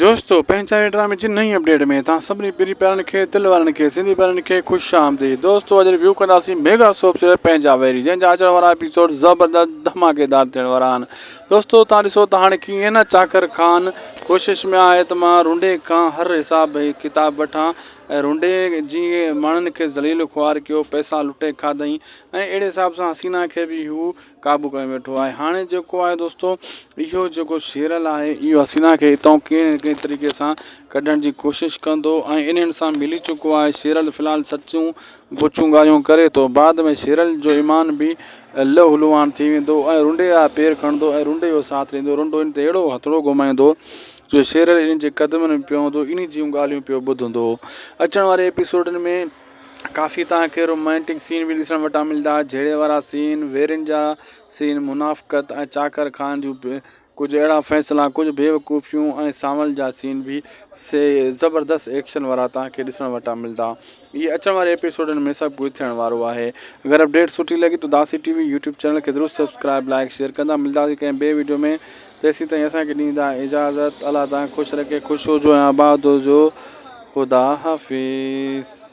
دوستو پنهنجا ڊرامي جي نئين اپڊيٽ ۾ توهان سڀني پري پيارن کي دل وارن کي سنڌي پيارن کي خوش آمديد دوستو اڄ ريويو ڪنداسين ميگا سوپ سيريل پنهنجا ويري جنهن جا اچڻ وارا ايپيسوڊ زبردست ڌماڪيدار ٿيڻ وارا آهن دوستو توهان ڏسو ته هاڻي ڪيئن نه چاڪر خان ڪوشش ۾ آهي ته مان رنڊي کان هر حساب هي ڪتاب وٺان ۽ رنڊي جي ماڻهن کي ذليل خوار ڪيو پئسا لٽي کاڌائين ۽ اهڙي حساب سان حسينا کي به هو قابو ڪيو ويٺو آهي هاڻي جيڪو آهي دوستو اهو جيڪو شيرل آهي اهو حسينا کي اتان ڪنهن نه ڪنهن طريقي سان ڪڍڻ جي ڪوشش ڪندو ۽ انهن سان ملي چڪو آهي شيرل في الحال سچون بچون ڳالهيون ڪري ٿو بعد ۾ شيرل جو ايمان به لهو لوهان ٿي ويندو ۽ رنڊي جا پير کڻندو ۽ رنڊي جو ساٿ ڏيندو رنڊو ان تي اهڙو هٿڙو گهمائيندو جو شيرل ان جي قدمن ۾ پوندو انهي جون ڳالهيون پيو ٻڌندو اچڻ واري ايپيسوڊن ۾ ڪافي توهان کي رومانٽڪ سين به ڏسڻ وٽان ملندا جهيڙي وارا سين ويرين جا سين منافقت ۽ چاڪر خان جون ڪجهه اهڙا فيصلا ڪجهه بيوقوفيون ۽ سانول جا سين به سي زبردست ايڪشن وارا توهان کي ڏسڻ وٽان ملندا اهي اچڻ واري ايپيسوڊن ۾ سڀ ڪجهه ٿيڻ وارو آهي اگر اپڊيٽ سٺي لڳي ته داسي ٽي وي يوٽيوب چينل کي ضرور سبسڪرائب لائڪ شيئر ڪندا ملنداسين ڪنهن ٻي ويڊيو ۾ تيسين تائين اسان کي ڏيندا اجازت الله توهان کي خوش رکي خوش هجو ۽ آباد هجو خدا حافظ.